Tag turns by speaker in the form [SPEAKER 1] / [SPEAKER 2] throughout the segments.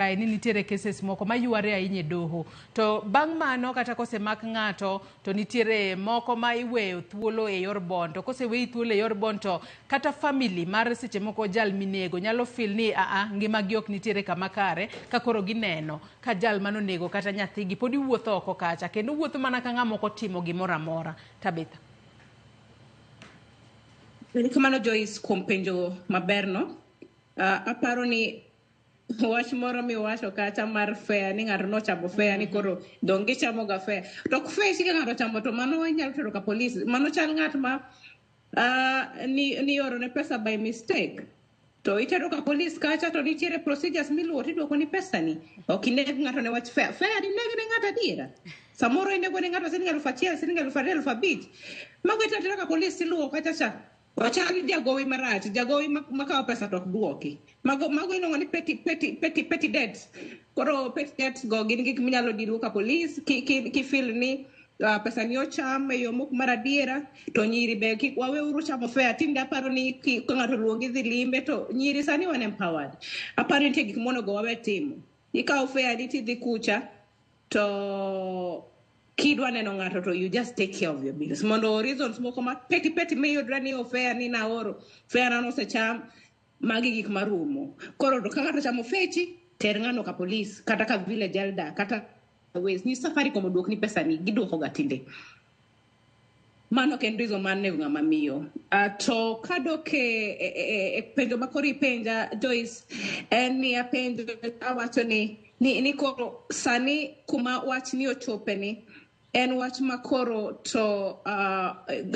[SPEAKER 1] Kae ni nitiere cases moko ma yware ahinya e doho. To bang' mano kata kosemak ng'ato to nitiere moko ma iweyo thuolo e yor bond. To koseweyi thuolo e yor bond to kata family mar seche moko jal minego nyalo feel ni aa ngimagi ok nitiere kama kare ka koro gineno ka jal manonego kata nyathigi pod iwuotho oko kacha kendo wuotho mana ka ng'ama ok otimo gimoro amora. Tabitha.
[SPEAKER 2] Erokamano Joyce kuom penjo maberno. Aparo ni wach moro miwacho kacha mar fare ni ng'ato nochamo fare ni koro dong gichamo ga fare to ok fare ka ng'ato ochamo to mano inyalo tero ka polis mano chal ng'at ma ni oro ne pesa by mistake to itero ka polis kacha to nitiere procedures miluwo tiduoko ni pesa ni ok ineg ng'ato ne wach fare fare ineg ne ng'ato adiera samoro inego ne ng'ato siling 1000 siling 2000 5,000 mago itero atera ka polis tiluwo kacha cha Ochal jagowi marach, jagowi makawo pesa to ok duoki. Mago iluongo ni petty debts. Koro petty debts go gin gik minyalo deal go ka polis ki feel ni pesa ni ocham e yo mok mar adiera to nyiri be kik waweuru chamo fare. Tinde aparo ni ka ng'ato oluongi dhi limbe to nyiri sani wan empowered. Aparo ni nitie gik monego wawe timo. Ikawo fare ni tidhi kucha to kidwa neno ng'ato to you just take care of your bills mondo reasons moko ma petty petty miyudre ni ofare ni naoro fare na nosecham magi gik marumo koro to ka ng'ato ochamo fechi ter ng'ano ka polis kata ka village elder kata ways ni Safaricom oduokni pesa ni giduoko ga tinde mano ok en reason mar nego ng'ama miyo. To kadok e penjo ma koro ipenja Joyce en ni apenjo awacho ni koro sani kuma wach ni ochope ni en wach ma koro to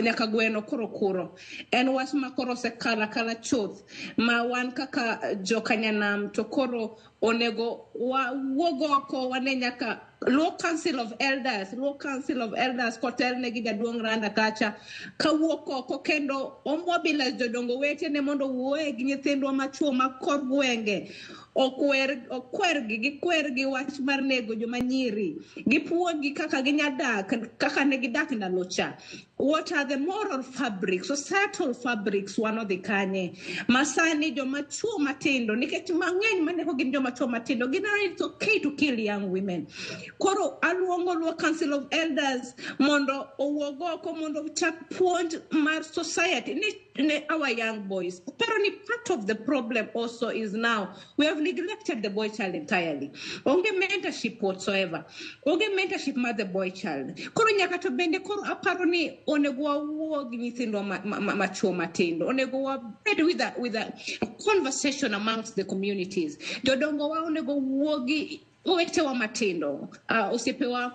[SPEAKER 2] nyaka gweno koro kuro en wach ma koro osekalo akala chuth ma wan kaka jokanyanam to koro onego wawuog oko wane nyaka Luo Council of Elders, Luo Council of Elders kotelne gi jaduong' Randa kacha kawuok oko kendo omobilize jodongo wetene mondo owuoye gi nyithindwa machuo ma kor gwenge okwergi gikwergi wach mar nego joma nyiri gipuonjgi kaka ginya dak kaka ne gidak ndalo cha. What are the moral fabrics, societal fabrics wan odhi kanye masani joma chuo matindo nikech mang'eny manego gin joma chuo matindo gineno ni it's okay to kill young women. Koro aluongo Luo Council of Elders mondo owuog oko mondo ochak puonj mar society ni ne our young boys. Pero ni part of the problem also is now we have neglected the boy child entirely. Onge mentorship whatsoever. Onge mentorship mar the boy child. Koro nyaka to bende koro aparo ni onego wawuo gi nyithindwa machuo matindo. Onego wabed with a conversation amongst the communities. Jodongo wa onego wuo gi owetewa matindo, osiepewa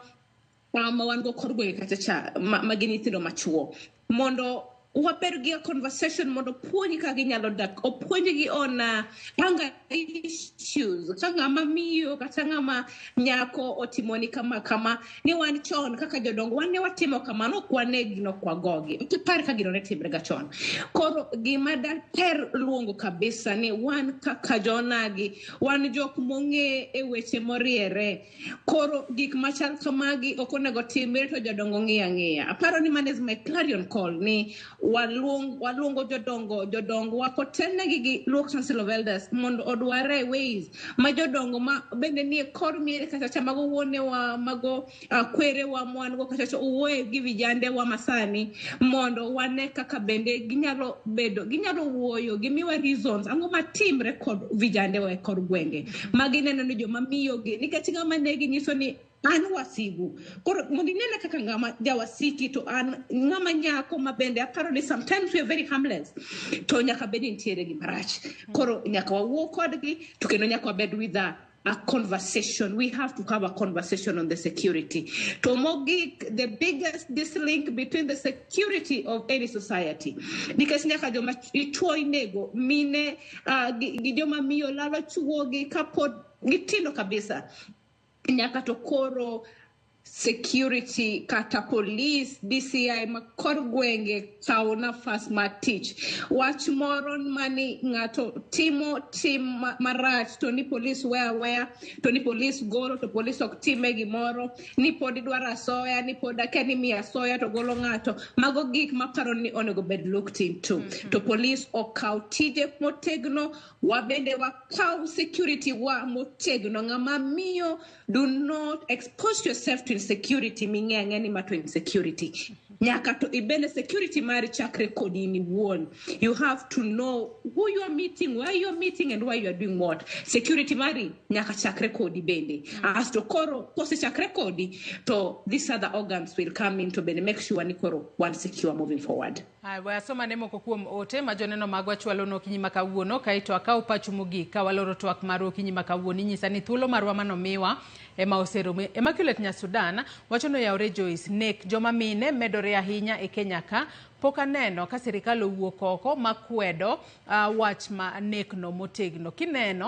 [SPEAKER 2] ma wan go kor gwenge kacha cha ma gin nyithindo machuo mondo wabed gi a conversation mondo puonjgi kaka ginyalo dak opuonjgi on anger issues ka ng'ama miyo kata ng'ama nyako otimoni kama kama ni wan chon kaka jodongo wan ne watimo kamano ok wanegi nok wagogi ok ipar ka gino ne timre ga chon. Koro gima daher luongo kabisa ni wan kaka jonagi wan jok mong'e e weche moriere koro gik machal kamagi ok onego timre to jodongo ng'iyo ang'iya. Aparo ni mano is my clarion call ni waluongo jodongo jodongo kotelnegi gi Luo Council of Elders mondo odware ways ma jodongo ma bende nie kor miere kata cha mago wuonewa mago kwerewa mwan go kata cha owuoye gi vijandewa masani mondo wane kaka bende ginyalo bedo ginyalo wuoyo gimiwa reasons ang'o matimre kod vijandewa e kor gwenge ma gineno ni joma miyogi nikech ng'ama negi nyiso ni an wasigu koro mondo inena kaka ng'ama jawasiki to an ng'ama nyako ma bende aparo ni sometimes we are very harmless to nyaka bed ni nitiere gima rach koro nyaka wawuo kodgi to kendo nyaka wabed with a conversation. We have to have a conversation on the security. To mogik, the biggest dislink between the security of any society. Nikech nyaka joma chuo inego, mine gi joma miyo lalo chuogi kapod gitindo kabisa. Nyaka to koro Security kata police, DCI ma kor gwenge kaw nafas mar tich. Wach moro mani ng'ato timo tim marach to ni police weya weya, to ni police golo to police ok time gimoro, ni pod idwaro asoya, ni pod akia ni miyo asoya to golo ng'ato. Mago gik maparo ni onego bed looked into. To police okaw tije motegno, wabende wakaw security wa motegno. Ng'ama miyo, do not expose yourself to insecurity ming'e ang'e ni ma to insecurity. Nyaka to ibende security mari chakre kodi in iwuon. You have to know who you are meeting, where you are meeting and why you are doing what. Security mari nyaka chakre kodi bende. Asto koro kosechakre kodi to these other organs will come in to bende make sure ni koro wan secure moving forward.
[SPEAKER 1] Aya, we asomane moko kuom ote ma joneno magwa chwalo okinyi ma kawuono, kaeto akaw pachu mogik ka waloro twak marwa okinyi ma kawuono. Inyisa ni thuolo marwa manomiwa ema oserumo. Immaculate Nyasudan wacho ni oyawre Joyce, nek joma mine medore ahinya e Kenya ka. Pok aneno ka sirikal owuok oko makwedo wach ma nek no motegno. Kineno